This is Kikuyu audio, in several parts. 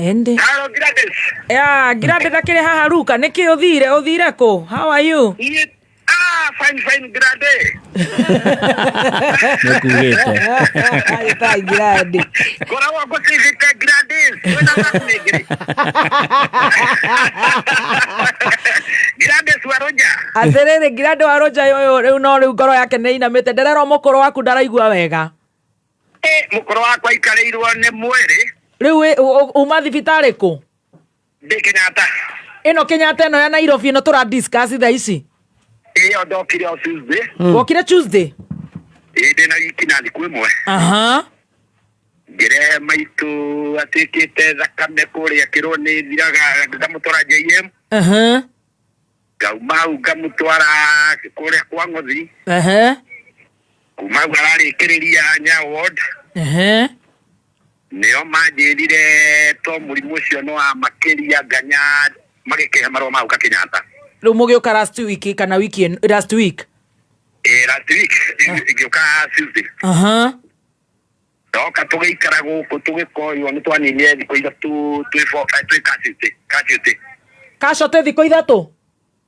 Ende. Hello, Gladys. Ya, Gladys ndakĩrĩ haha Ruka, nĩkĩ ũthire? Ũthire kũ? How are you? Niĩ fine fine Gladys. Nĩ kugĩte. Ĩtai Gladys. Ngoragwo ngũcithite Gladys. Wĩna maku mĩngĩ. Gladys wa Roger. Atĩrĩrĩ, Gladys wa Roger ũyũ rĩu no rĩu ngoro yake nĩ inamĩte. Ndererwo mũkũrũ waku ndaraigua wega. Eh, mũkũrũ wakwa aikarĩirwo nĩ mwĩrĩ. Rĩu uma thibitarĩ kũ? Ndĩ Kenyatta. Ĩno Kenyatta ĩno ya Nairobi ĩno tũra discuss thaa ici. Ĩyo ndokire o Tuesday. Wokire Tuesday? Ĩĩ ndĩna wiki na thikũ ĩmwe. Aha. Ngĩrehe maitũ atuĩkĩte thakame kũrĩa kĩrwo nĩ thiraga ngamũtwara JM. Aha. Ngauma hau ngamũtwara kũrĩa kwa Ng'othi. Aha. Kuma hau ararĩkĩrĩria Nyayo ward. Aha. Nĩo manjĩrire to mũrimũ ũcio nĩ wa makĩria nganya magĩkĩhe marũa ma gũka Kenyatta. Rĩu mũgĩũka last week kana wiki last week? Ĩĩ last week ngĩũka Tuesday. Aha. Ndoka tũgĩikara gũkũ tũgĩkoywo nĩ twaninire thikũ ithatũ twĩ twĩ casualty casualty. Casualty thikũ ithatũ?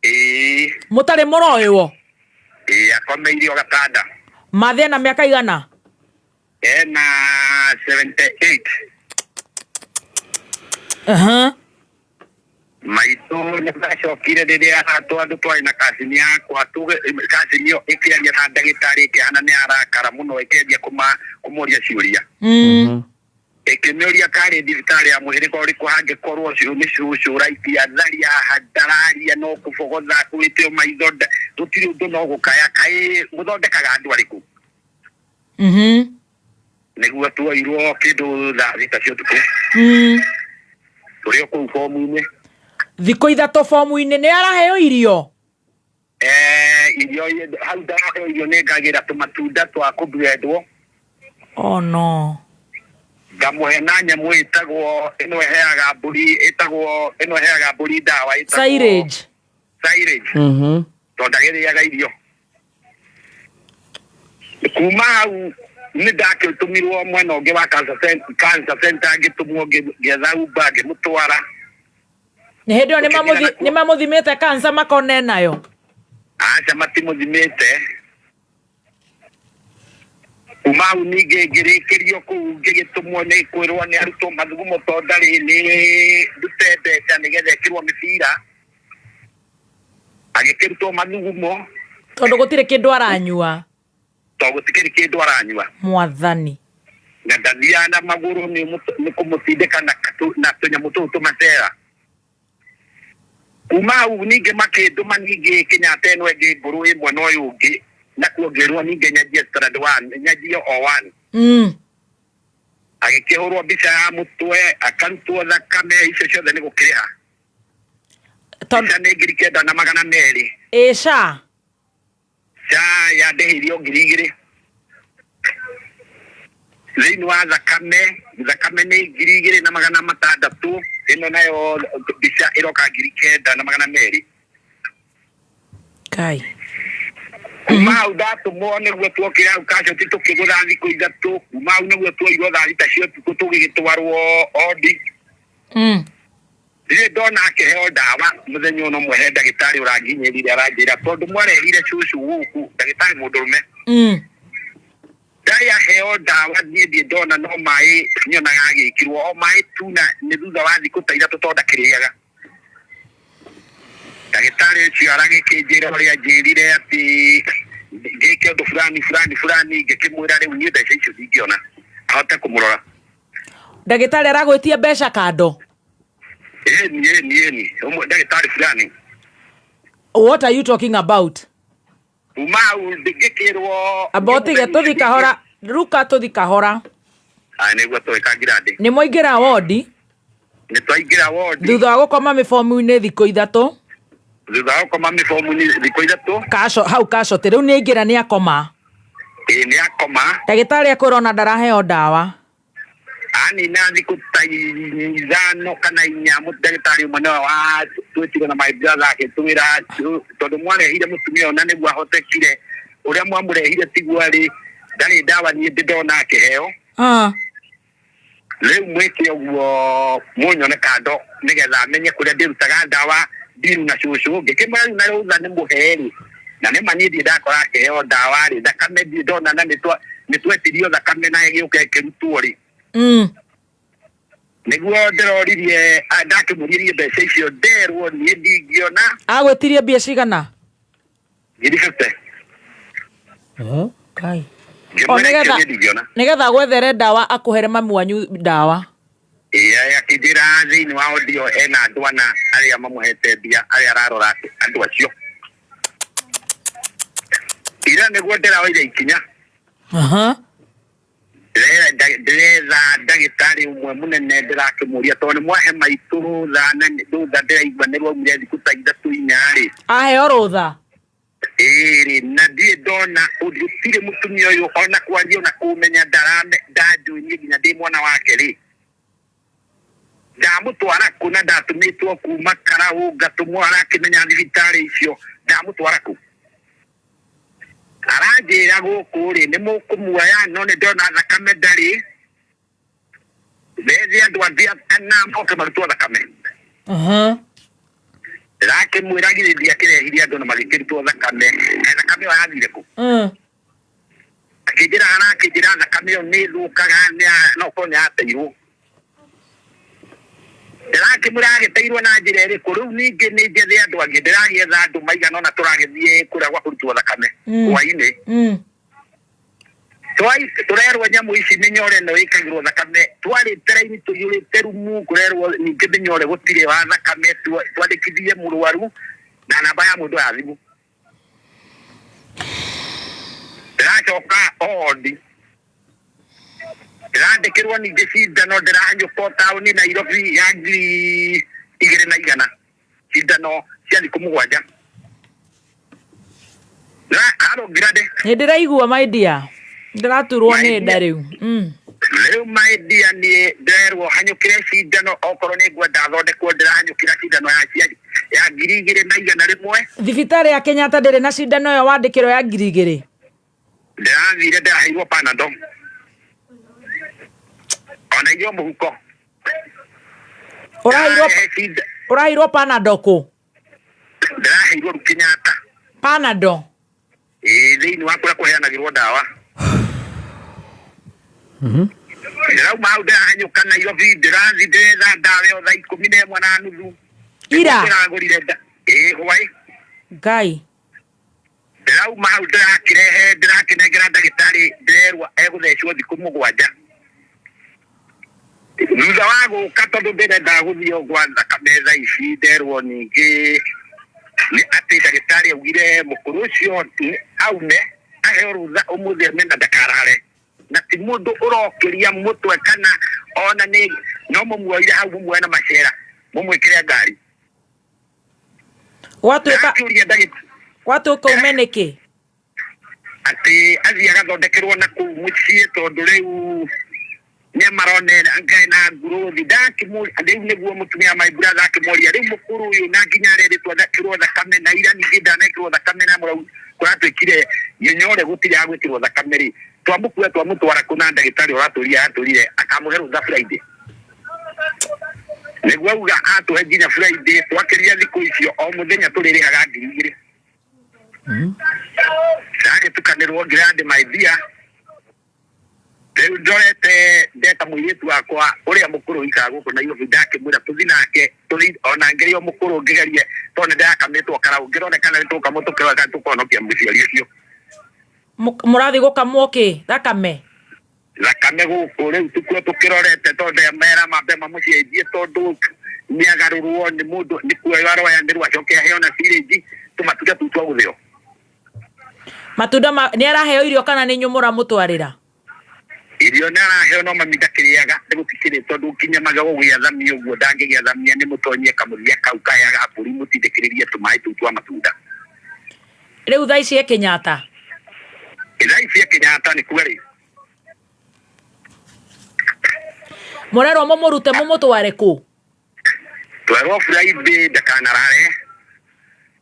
Ĩĩ. Mũtarĩ mũroywo? Ĩĩ akomeire o gatanda. Mathĩ ena mĩaka igana? Ena 78. Aha. Maitũ nĩ macokire rĩrĩa andũ twarĩ na kacini yakwa kacini ĩyo ĩkĩaria na ndagĩtarĩ ĩkĩhana nĩ arakara mũno ĩkĩanjia kũmũria ciũria. Ĩkĩmĩũria karĩ thibitarĩ ya mũhĩrĩga ũrĩkũ hangĩkorwo ũcio nĩ cũcũ ũraikia tharia haha ndararia no kũbogotha akuĩte o maitho gũtirĩ ũndũ no gũkaya kaĩ mũthondekaga andũ arĩkũ? Nĩguo tuoirwo kĩndũ thaa thita cia ũtukũ. Tũrĩ o kũu bomu-inĩ. Thikũ ithatũ bomu-inĩ nĩ araheo irio? Irio hau ndaraheo irio nĩ ngagĩra tũmatunda twa kũblendwo. Oh no. Ngamũhe na nyamũ ĩtagwo ĩno ĩheaga mbũri ĩtagwo ĩno ĩheaga mbũri ndawa ĩtagwo Silage. Silage. Tondũ ndagĩrĩaga irio. Kuma hau nĩ ndakĩtũmirwo mwena ũngĩ wa cancer center ngĩtũmwo ngĩetha Uber ngĩmũtwara. Nĩ hĩndĩ ĩyo nĩ mamũthimĩte cancer makona enayo? Aca matimũthimĩte. Kuma hau ningĩ ngĩrĩkĩrio kũu ngĩgĩtũmwo nĩ kwĩrwo nĩ arutwo mathugumo tondũ ndarĩ nĩ ndute mbeca nĩgetha ĩkĩrwo mĩbira. Agĩkĩrutwo mathugumo. Tondũ gũtirĩ kĩndũ aranyua. Tondũ gũtikĩrĩ kĩndũ aranyua. Mwathani. Na ndathiaga na magũrũ nĩ kũmũtindĩka na tũnyamũ tũu tũmacera. Kuma hau ningĩ makĩndũma ningĩ Kenyatta ĩno ĩngĩ ngũrũ ĩ mwena ũyũ ũngĩ nakuo ngĩrwo ningĩ nyanjie standard 1, nyanjie o 1. Agĩkĩhũrwo mbica ya mũtwe, akarutwo thakame, icio ciothe nĩ gũkĩrĩha. Tondũ Mbica nĩ ngiri kenda na magana merĩ. Ĩ SHA? SHA yandĩhĩirio ngiri igĩrĩ. Thĩinĩ wa thakame, thakame nĩ ngiri igĩrĩ na magana matandatũ, ĩno nayo mbica ĩroka ngiri kenda na magana merĩ. Kai. Kuma hau ndatũmwo nĩguo tuokire hau casualty tũkĩgũtha thikũ ithatũ, kuma hau nĩguo tuoirwo thaa thita cia ũtukũ tũgĩgĩtwarwo ondi. Ndirĩ ndona akĩheo ndawa mũthenya ũno ũmwe he ndagĩtarĩ ũranginyĩrire aranjĩra tondũ mwarehire cũcũ gũkũ, ndagĩtarĩ mũndũrũme. Ndarĩ aheo ndawa niĩ ndirĩ ndona no maĩ nyonaga agĩkĩrwo o maĩ tu na nĩ thutha wa thikũ ta ithatũ tondũ ndakĩrĩaga. Ndagĩtarĩ ũcio aragĩkĩnjĩra ũrĩa anjĩrire atĩ ngĩke ũndũ fulani fulani fulani, ngĩkĩmwĩra rĩu niĩ mbeca icio ndingĩona ahote kũmũrora. Ndagĩtarĩ aragwĩtia mbeca kando? Ĩni, ĩni, ĩni. Ũmwe ndagĩtarĩ fulani. What are you talking about? Kuma hau ngĩkĩrwo Amba ũtige tũthi kahora, Ruka tũthi kahora. Aya nĩguo tũĩka Ngirandi. Nĩ mwaingĩra wodi? Nĩ twaingĩra wodi. Thutha wa gũkoma mĩbomu-inĩ thikũ ithatũ. Thutha wa gũkoma mĩbomu-inĩ thikũ ithatũ. Kaco, hau casualty, rĩu nĩ aingĩra nĩ akoma. Ĩĩ nĩ akoma. Ndagĩtarĩ akwĩra ona ndaraheo ndawa. Anina thikũ ta ithano kana inya, ndagĩtarĩ ũmwe nĩwe watwĩtire na my brother agĩtwĩra tondũ mwarehire mũtumia ũyũ na nĩguo ahotekire, ũrĩa mwamũrehire tiguo arĩ, ndarĩ ndawa niĩ ndĩ ndona akĩheo. Rĩu mwĩke ũguo mũnyone kando nĩgetha menye kũrĩa ndĩrutaga ndawa ndiru na cũcũ. Ngĩkĩmwĩra rĩu na rũtha nĩ mũhe-rĩ, na nĩ ma niĩ ndirĩ ndakora akĩheo ndawa rĩ, thakame ndirĩ ndona na nĩtwetirio thakame na ĩgĩũka ĩkĩrutwo rĩ. Nĩguo ndĩroririe ndakĩmũririe mbeca icio nderwo niĩ ndingĩona. Agwĩtirie mbia cigana? 50,000. Kai. Ngĩmwĩra nĩgetha icio niĩ ndingĩona. Nĩgetha gwethere ndawa akũhere mami wanyu ndawa. Ĩĩ, akĩnjĩra thĩinĩ wa audio ena andũ ana arĩa mamũhete mbia arĩa ararora andũ acio. Ira nĩguo ndĩraoire ikinya. Ndĩretha ndagĩtarĩ ũmwe mũnene ndĩrakĩmũria tondũ nĩ mwahe maitũ rũtha na rũtha ndĩraigua nĩ rwaumire thikũ ta ithatũ inya rĩ. Aheo rũtha. Ĩĩ na ndirĩ ndona ũndũ gũtirĩ mũtumia ũyũ ona kwaria ona kũmenya ndarame ndanjũĩ niĩ nginya ndĩ mwana wake rĩ. Ndamũtwara kũ na ndatũmĩtwo kuma Karau ngatũmwo arakĩmenya thibitarĩ icio ndamũtwara kũ. Aranjĩra gũkũ rĩ nĩ mũkũmuoya no nĩ ndona thakame ndarĩ. Bethe andũ angĩ ana moke marutwo thakame. Ndĩrakĩmwĩra githĩ ndiakĩrehire andũ na magĩkĩrutwo thakame. Kaĩ thakame ĩyo yathire kũ? Akĩnjĩra arakĩnjĩra thakame ĩyo nĩ ĩthũkaga no korwo nĩ yateirwo. Ndĩrakĩmwĩra agĩteirwo na njĩra ĩrĩkũ rĩu ningĩ nĩ njethe andũ angĩ ndĩragĩetha andũ maigana ũna tũragĩthiĩ kũrĩa gwa kũrutwo thakame hwainĩ. Tũrerwo nyamũ ici mĩnyore ĩno ĩkagĩrwo thakame twarĩte raini tũiyũrĩte rumu kũrerwo ningĩ mĩnyore gũtirĩ wa thakame twandĩkithie mũrwaru na namba ya mũndũ ya thimũ. Ndĩracoka ondi ndĩrandĩkĩrwo ningĩ cindano ndĩrahanyũka o taũni Nairobi ya 2,100 cindano cia thikũ mũgwanja. Na haro ngirande. Nĩ ndĩraigua my dear. Ndĩraturwo nĩ nda rĩu. Rĩu my dear niĩ ndĩrerwo hanyũkĩre cindano okorwo nĩ ngwenda thondekwo ndĩrahanyũkĩra cindano ya 2,100. Thibitarĩ ya Kenyatta ndĩrĩ na cindano ĩyo wandĩkĩrwo ya 2,000. Ndĩrathire ndĩraheirwo Panadol. Ona irio mũhuko. Ũraheirwo Panadol kũ? Ndĩraheirwo rĩu Kenyatta. Panadol? Ĩĩ thĩinĩ wa kũrĩa kũheanagĩrwo ndawa. Ndĩrauma hau ndĩrahanyũka Nairobi ndĩrathiĩ ndĩretha ndawa ĩyo thaa 11:30. Ira? Ndĩragũrire ĩĩ hwaĩ. Ngai. Ndĩrauma hau ndĩrakĩrehe ndĩrakĩnengera ndagĩtarĩ ndĩrerwo egũthecwo thikũ mũgwanja. Thutha wa gũka tondũ ndĩrendaga gũthiĩ gwa thakame thaa ici nderwo ningĩ nĩ atĩ ndagĩtarĩ augire mũkũrũ ũcio aume aheo rũtha ũmũthĩ aume na ndakarare. Na ti mũndũ ũrokĩria mũtwe kana ona nĩ no mũmuoire hau mũmuoe na macera mũmwĩkĩre ngari. Gwatuĩka ume nĩkĩ? Atĩ athiĩ agathondekerwo na kũu mũciĩ tondũ rĩu nĩ maronera ngai na nguruthi ndakĩmũria rĩu nĩguo mũtumia my brother akĩmũria rĩu mũkũrũ ũyũ na nginya arerĩtwo thakĩrwo thakame na ira ningĩ ndanekĩrwo thakame na mũrau kũratuĩkire nyore gũtirĩ agwĩkĩrwo thakame rĩ twamũkua twamũtwara kũ na ndagĩtarĩ ũratũria atũrire akamũhe rũtha Friday. Nĩguo auga atũhe nginya Friday twakĩria thikũ icio o mũthenya tũrĩrĩhaga 2,000. Ndagĩtukanĩrwo ngirandi my dear. Rĩu ndorete ndeta mũirĩtu wakwa ũrĩa mũkũrũ ũikaraga gũkũ Nairobi ndakĩmwĩra tũthiĩ nake tũthiĩ ona ngĩrĩ o mũkũrũ ngĩgerie tondũ nĩndĩrakamĩtwo karau ngĩrone kana nĩtũkamũ tũkĩrora kana tũkũhonokia mũciari ũcio. Mũrathiĩ gũkamwo kĩ? Thakame? Thakame gũkũ rĩu tũkuo tũkĩrorete tondũ mera mambe mamũcenjie tondũ nĩagarũrwo nĩ mũndũ nĩ kuoywo aroyanĩrwo acoke aheo na syringe tũmatunda tũu twa gũthĩo. Matunda ma nĩ araheo irio kana nĩ inyuĩ mũramũtwarĩra? Irio nĩ araheo no mami ndakĩrĩaga nĩ gũtikĩrĩ tondũ nginya magego gũgĩathamia ũguo ndangĩgĩathamia nĩ mũtonyie kamũthia kau kaheaga mbũri mũtindĩkĩrĩrie tũmaĩ tũu twa matunda. Rĩu thaa ici e Kenyatta? Thaa ici e Kenyatta nĩ kuga rĩ. Mũrerwo mũmũrute mũmũtware kũ? Twerwo Friday ndakanarare.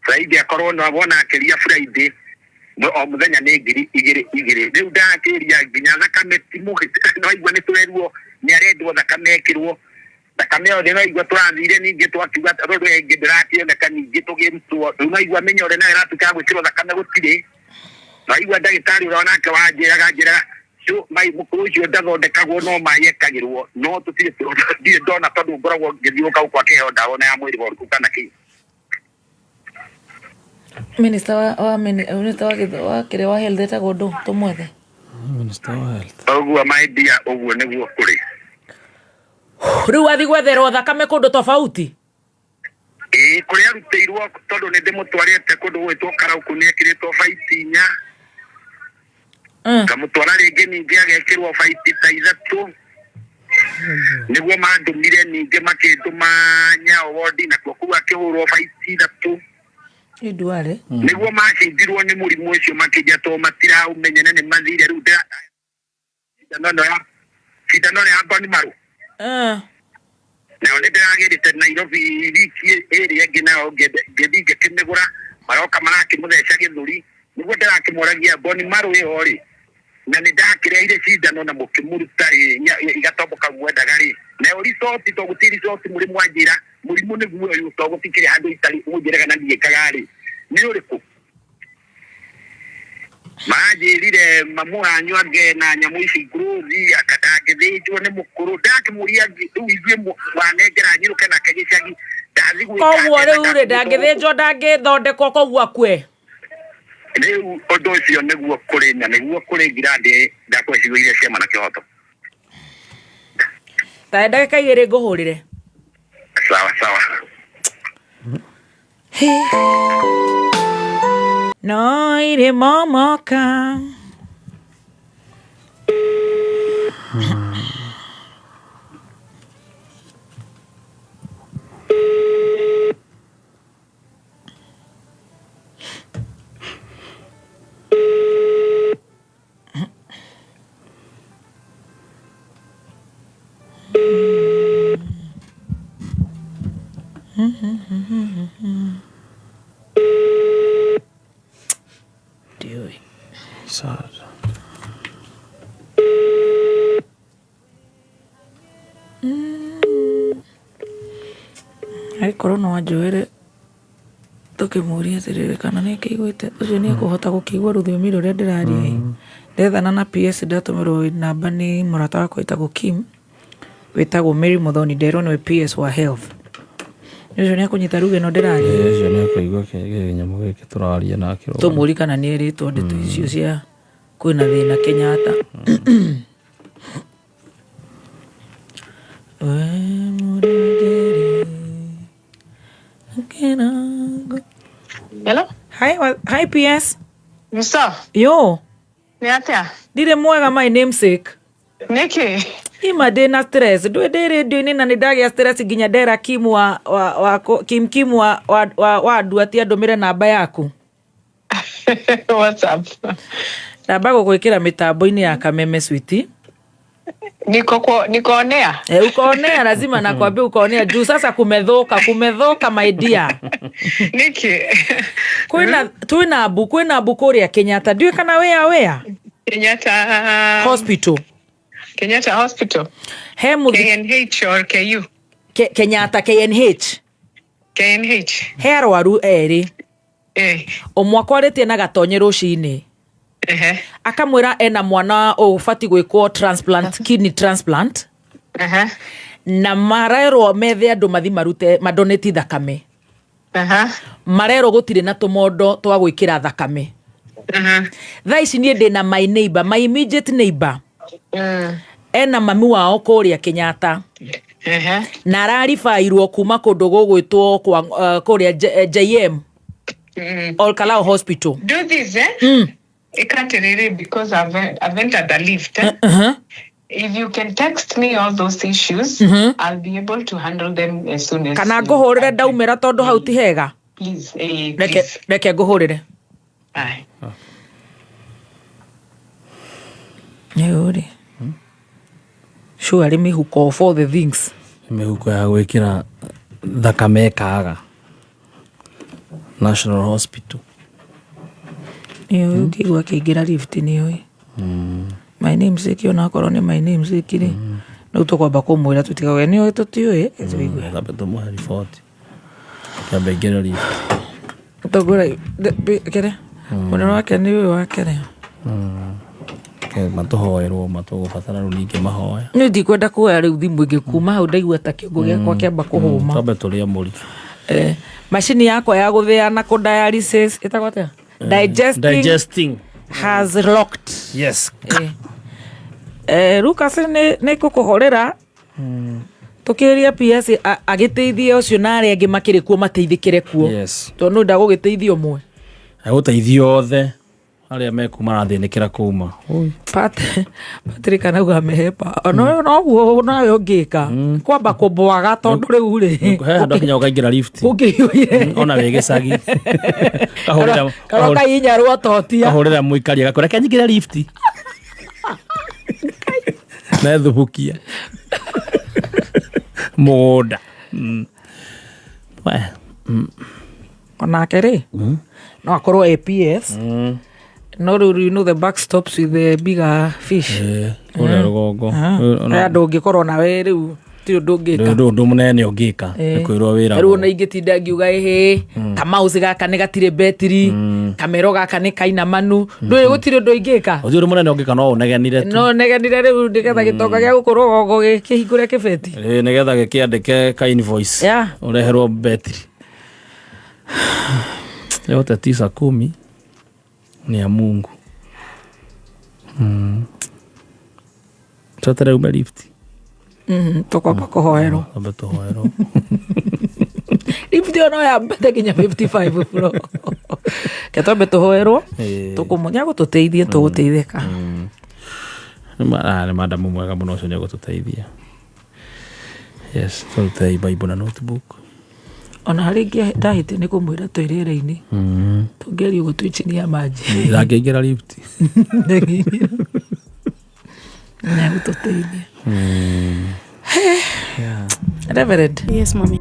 Friday akorwo no wona akĩria Friday o mũthenya nĩ 2,000 2,000. Rĩu ndakĩria nginya thakame ti mũhĩ no aigua nĩ twerwo Nĩ arendwo thakame ĩkĩrwo thakame ĩyo ndĩraigua tũrathire ningĩ twakiuga rũrũ ĩngĩ ndĩrakĩoneka ningĩ tũgĩrutwo rĩu naigua mĩnyore nayo ĩratuĩka ya gwĩkĩrwo thakame gũtirĩ naigua ndagĩtarĩ ũrĩa onake wanjĩraga njĩraga mai mũkũrũ ũcio ndathondekagwo no maĩ ekagĩrwo no tũtirĩ ndirĩ ndona tondũ ngoragwo ngĩthiũka gũkũ akĩheo ndawa ona ya mwĩrĩ ũrĩkũ kana kĩ. Minister wa minister wa gĩtho wa kĩrĩa wa health etagwo ndũ tũmwethe. Minister wa health. Ũguo my dear, ũguo nĩguo kũrĩ. Rĩu athi gwetherwo thakame kũndũ tofauti. Ĩĩ kũrĩa arutĩirwo tondũ nĩ ndĩmũtwarĩte kũndũ gwĩtwo Karauku nĩ ekĩrĩtwo baiti inya. Ngamũtwara rĩngĩ ningĩ agekĩrwo baiti ta ithatũ nĩguo mandũmire ningĩ makĩndũma Nyao wondi nakuo kũu akĩhũrwo baiti ithatũ. Nĩ ndware. Nĩguo macindirwo nĩ mũrimũ ũcio makĩnja tondũ matiraũmenya na nĩ mathire rĩu cindano ĩno ya cindano ĩno ya bone marrow. Nayo nĩ ndĩragĩrĩte Nairobi wiki ĩrĩa ĩngĩ nayo ngĩthiĩ ngĩkĩmĩgũra maroka marakĩmũtheca gĩthũri nĩguo ndĩrakĩmoragia bone marrow ĩyo rĩ na nĩ ndakĩrehire cindano na mũkĩmũruta rĩ igatomboka mwendaga rĩ nayo resort to gũtirĩ resort mũrĩ mwanjĩra mũrimũ nĩguo ũyũ to gũtikĩrĩ handũ itarĩ mũnjĩre kana ndiĩkaga rĩ nĩ ũrĩkũ manjĩrire mamu wanyu ange na nyamũ ici ngũrũthi anga ndangĩthĩnjwo nĩ mũkũrũ ndakĩmũria rĩu ithuĩ wanengera nyinũke nake gĩcagi ndathi gwĩka Koguo rĩu rĩ ndangĩthĩnjwo ndangĩthondekwo koguo akue. Rĩu ũndũ ũcio nĩguo kũrĩ na nĩguo kũrĩ ngirandĩ ndakwa icigo iria ciama na kĩhoto. Ta ndagĩka igĩrĩ ngũhũrĩre. Sawa sawa. No irĩ momoka. Ndiũĩ. Sad. Angĩkorwo no anjoere tũkĩmũria atĩrĩrĩ kana nĩ akĩiguĩte ũcio nĩ ekũhota gũkĩigua rũthiomi rũrĩa ndĩraria ĩ. Ndethana na PS ndatũmĩrwo namba nĩ mũrata wakwa wĩtagwo Kim wĩtagwo Mary Muthoni nderwo nĩwe PS wa health. Ũcio nĩ ekũnyita ruga ĩno ndĩraria. Ũcio nĩ ekũigua kĩnyamũ gĩkĩ tũraria nake. Tũmũri kana nĩ erĩtwo ndeto icio cia kwĩna thĩna Kenyatta. We mũrangĩri, kĩrango. Hello? Hi, hi PS. Musa, Yo, nĩ atĩa? ndirĩ mwega my namesake. Nĩkĩ? Ima ndĩna stress ndwĩ ndĩ radio-inĩ na nĩ ndagĩa stress nginya ndera Kim wa, wa, wa, Kim Kim wa, wa, wa, wa andu ati andũmĩre namba yaku. What's up? Ndamba gũgwĩkĩra mĩtambo-inĩ ya Kameme Sweet. Niko kwa, niko on air. Eh, uko on air lazima nakwambia uko on air juu sasa kumedhoka kumedhoka my dear. Nĩkĩ? Kwĩna twĩna mbu kwĩna mbu kũrĩa Kenyatta ndiũĩ kana wĩa wĩa Kenyatta hospital Kenyatta Hospital. he mũthi KNH or KU? Kenyatta KNH KNH. he arwaru erĩ Eh. ũmwe akwarĩtie na gatonye rũcinĩ Ehe. akamwĩra ena mwana ũbatiĩ gwĩkwo transplant kidney transplant Ehe. na marerwo methe andũ mathi marute madonate thakame Aha. marerwo gũtirĩ na tũmondo twa gwĩkĩra thakame. Aha. Thaa ici niĩ ndĩna my neighbor, my immediate neighbor ena mami wao kũrĩa Kenyatta Ehe. na araribairwo kuma kũndũ gũgwĩtwo kwa kũrĩa JM Olkalou Hospital. Do this, eh? Ikatiriri because I've entered the lift. Eh? If you can text me all those issues, I'll be able to handle them as soon as. Kana you ngũhũrĩre agree. ndaumĩra tondũ hau ti hega. Please, eh, Reke please. reke ngũhũrĩre. Aye. Nĩ surely mĩhuko of all the things. Mĩhuko ya gwĩkĩra thakame ĩkaga. National Hospital. Nĩũĩ ũkĩigua akĩingĩra lift nĩũĩ my namesake onakorwo nĩ my namesake rĩ Rĩu tũkwamba kũmwĩra tũtigage nĩ ũĩ tũtiũĩ tũigue. Thambe tũmũhe riboti kĩambe ingĩre lift. Tũngũra kĩrĩa mũnene wake nĩ ũyũ wake rĩ. Matũhoerwo matũgũbatara rĩu ningĩ mahoya. Nĩ ndikwenda kuoya rĩu thimũ ĩngĩ kuma hau ndaigua ta kĩongo gĩakwa kĩamba kũhũma. Twambe tũrĩe mũri. Macini yakwa ya gũthĩa na kũ dialysis ĩtagwo atĩa? Digesting Digesting. has locked. Yes. Lucas nĩ ngũkũhũrĩra tũkĩrie PS agĩteithie ũcio na arĩa angĩ makĩrĩ kuo mateithĩkĩre kuo. Yes. Tondũ nĩ ndagũgĩteithia ũmwe. Agũteithia othe arĩa meku marathĩnĩkĩra kuma. Patrick anauga amehepa ona noguo nawe ũngĩka kwamba kũmbwaga tondũ rĩu rĩ He handũ nginya ũkaingĩra lift. ũngĩiyũire Ona wĩ gĩcagi. Kahũrĩra karoka inya rwototia kahũrĩra mũikari agakwĩra reke nyingĩre lift. Nethubukia. Mũgũnda. We. Onake rĩ no akorwo APS no rĩu you know the back stops with the bigger fish. Kũrĩa rũgongo. He andũ ũngĩkorwo nawe rĩu ti ũndũ ũngĩka. Ndũ ũndũ mũnene ũngĩka nĩ kwĩrwo wĩra. Rĩu ona ingĩtinda ngiuga ĩhĩ kamausi gaka nĩ gatirĩ betiri kamero gaka nĩ kainamanu ndũĩ gũtirĩ ũndũ ingĩka. Ũthiũ ũndũ mũnene ũngĩka no ũnegenire tu. No negenire rĩu nĩgetha gĩtonga gĩa gũkũ rũgongo gĩkĩhingũre kĩbeti. Ĩĩ, nĩgetha gĩkĩandĩke ka invoice. Yeah. Ũreherwo betiri. Yote tisa kumi ni ya Mungu. Tweterere ume lift. Tũkwamba kũhoerwo. Twambe tũhoerwo. Lift ĩyo no yambate nginya 55 floor. Ke twambe tũhoerwo. Ĩĩ. Tũkũmũnya gũtũteithie tũgũteithĩka. Nĩ madamu mwega mũno ũcio nĩ egũtũteithia. Yes, tũrutei Bible na notebook. Ona harĩ ndahĩtia nĩ kũmwĩra twĩ rĩera-inĩ tũngĩaria ũguo twĩ chini ya maji. Ndangĩingĩra lift. Nĩ egũtũteithia. Reverend. Yes, mommy.